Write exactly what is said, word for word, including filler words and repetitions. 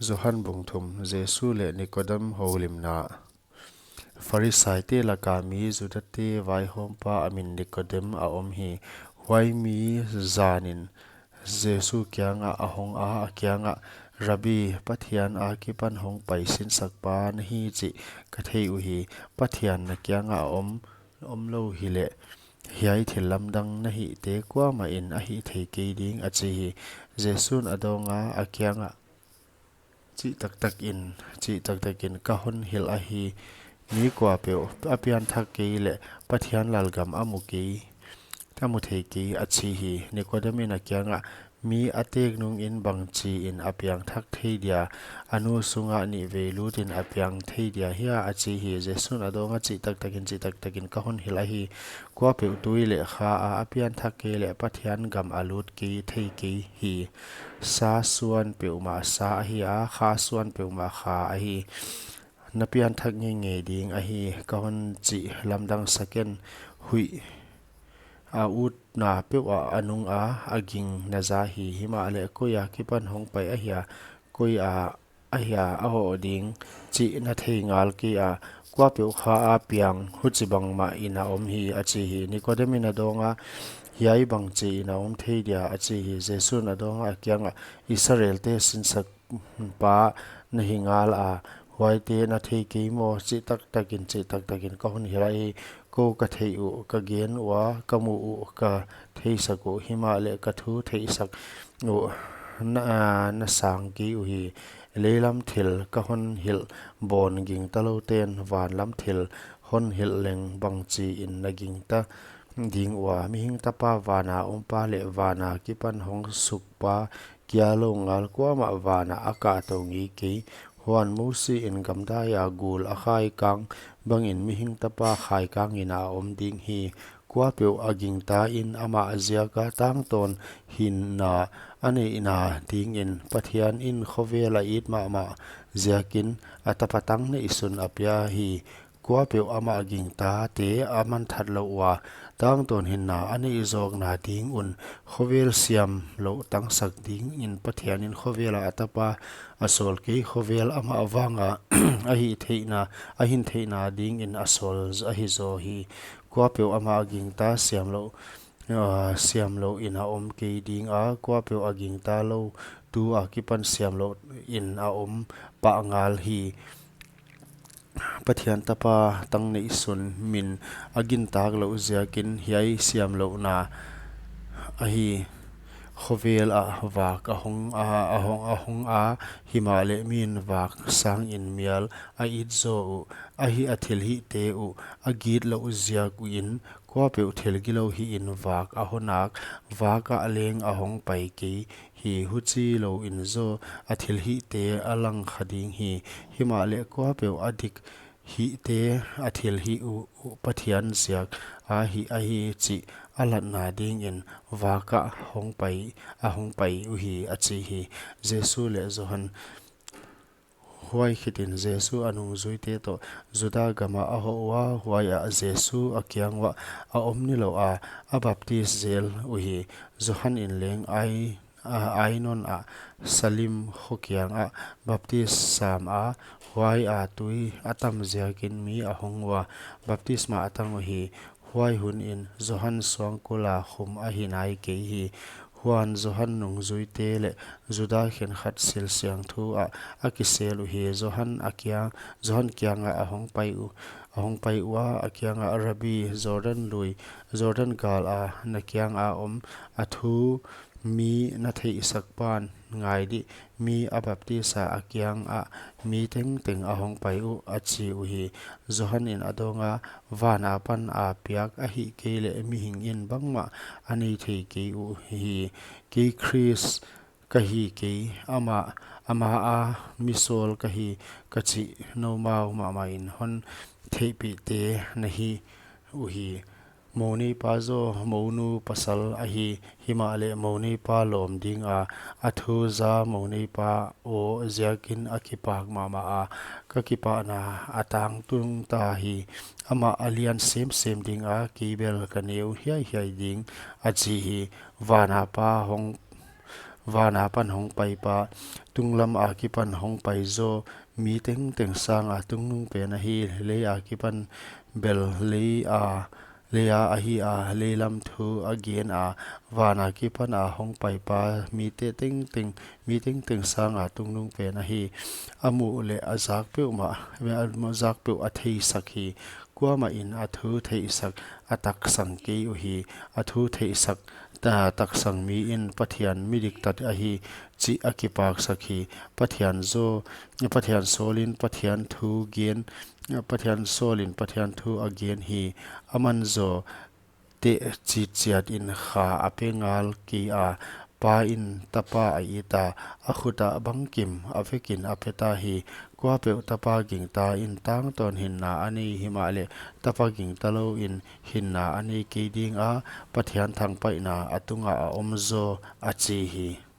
Johan bung thum. Jesu leh Nikodem houlimna. Pharisaite laka mi Judate vaihawmpa a min Nikodem a om hi. Huai mi zanin Jesu kiangah a hong a, a kiangah, "Rabbi, Pathian akipan hong pai sinsakpa na hi chih ka thei uhi. Pathian na kiangah a om, om lou hileh, hiai thil lamdang na hihte kuamah in a hih thei kei ding," a chi hi. Jesu'n a dawng a, a kiangah, "Chih taktakin, chih taktakin ka hon hilh ahi, mi kuapeuh a pianthak kei leh Pathian lalgam a mu kei, a mu thei kei," a chi hi. Nikodem in a kiangah, "Mi a tek nungin bangchiin a piangthak thei dia? A nu sungah nih vei lutin a piang thei dia hia?" a chi hi. Jesu'n a dawng a, "Chih taktakin, chih taktakin ka hon hilh ahi, kuapeuh tui leh kha a a pianthak kei leh Pathian gam a lut kei thei kei hi. Sa suan peuhmah sa ahi a, kha suan peuhmah kha ahi. Na pianthak ngeingei ding ahi, ka hon chih lamdang sak in. Huih a utna peuh ah a nung a, a ging na za hi. Himahleh koi akipan hong pai ahia, koi a ahia a hoh ding chih na thei ngal kei a, kuapeuh kha a piang huchibang mah in a om hi," a chi hi. Nikodem in a dawng a, "Hiai bangchiin a om thei dia?" a chi hi. Jesu'n a dawng a, a kiangah, "Israelte sinsakpa na hi ngal a, huaite na thei kei maw? Chih taktakin, chih taktakin ka hon hilh ahi, kou ka theih uh ka gen ua, ka muh uh ka theisak uh, himahleh ka thu theihsak uh na, na sang kei uhi. Leilam thil ka hon hilh bawn gingta loute'n vanlam thil hon hilh leng bangchiin na gingta ding ua? Mihing Tapa van a ompa leh van akipan hong sukpa kia lou ngal kuamah van ah a kahtou ngei kei. Huan Mosi in gamdai a gul a khaikang bangin Mihing Tapa khaikangin a om ding hi. Kuapeuh a gingta in amah ziak a tangtawn hinna a neihna dingin Pathian in khovel a it mahmah ziakin a Tapa tang neihsun a pia hi. Kuapeuh amah gintate a mangthang lou ua, tangtawn hinna a neih zawkna ding un khovel siamlouh tangsak dingin Pathian in khovel ah a Tapa a sawl kei, khovel amah vang a a hih theihna, a hin theihna dingin a sawl ahi zaw hi. Kuapeuh amah gingta siamlouh, ah, siamlouh in a om kei ding a, kuapeuh a gingta lou, tu akipan siamlouh in a om pah ngal hi. Pathian Tapa tang neihsun min a gintak louh ziakin hiai siamlouhna ahi. Khovel ah vak a hong a, a hong, a hong a, himahleh mi'n vak sangin mial a it zaw uh. Ahi a thilhihte uh a gitlouh ziak uin, kuapeuh thil gilou hihin vak a hon ak, vak ah leng a hong pai kei hi. Huchi louin zaw a thilhihte a langkha ding hi. Himahleh kuapeuh a dik hihte a thilhih uh, uh Pathian ziak a hih ahi chih a latna dingin vak ah hong pai, a hong pai uhi, a chi hi. Jesu leh Johan. Huai khitin Jesu a nungzuite toh Juda gam ah a hoh ua, huai ah Jesu a kiang uah a om nilouh a, a baptis zel uhi. Johan in leng Ai, a, Ainon ah Salim kho kiang ah baptis sam a, huai a tui a tam ziakin mi a hong ua. Baptisma a tang uhi. Huai hunin Johan suangkul a khum ahi nai kei hi. Huan Johan nungzuite leh Juda khenkhat silsiangthou ah a kisel uhi. Johan a kiang, Johan kiang ah a hong pai u, a hong pai ua, a kiang ah, "Rabbi, Jordan lui, Jordan gal a na kiang a om a thu mi na theihsak pa'n ngai dih, mi a baptis a, a kiang ah mi tengteng a hong pai uh," a chi uhi. Johan in a dawng a, "Van apan a piak ahih kei leh mihing in bangmah a nei thei kei uhi. Kei Khrist ka hi kei, amah, amah a mi sawl ka hi, ka chih noumau mahmah in hon theihpihte na hi uhi. Mou neipa zaw mounu pasal ahi, himahleh mou neipa lawm ding a, a thu za mou neipa aw ziakin a kipak mahmah a, ka kipahna a tangtung ta hi. Amah a lian semsem ding a, kei bel ka neu hiaihiai ding," a chi hi. Van apa hong van akipan hongpaipa, tunglam akipan hongpai zaw, mi tengteng sanga tungnungpen ahi. Lei akipan bel lei a, lei a ahi a, leilam thu a gen a, van akipana hongpaipa, mite tengteng, mi tengteng sanga tungnungpen ahi. A muh leh a zak peuhmah, a zak peuh a theisak hi. Kuamah in a thu theihsak a taksang kei uhi. A thu theihsak, a taksang mi in Pathian midiktat ahi chih a kipaksak hi. Pathian zaw, Pathian sawlin Pathian thu gen, Pathian sawlin Pathian thu a gen hi. Aman zaw tehchitchiat in kha a pe ngal kei a, Pa in Tapa a it a, a khut ah bangkim a vekin a peta hi. Kuapeuh Tapa gingta in tangtawn hinna a nei himahleh, Tapa gingta lou in hinna a nei kei ding a, Pathian thangpaihna a tungah a om zaw, a chi hi.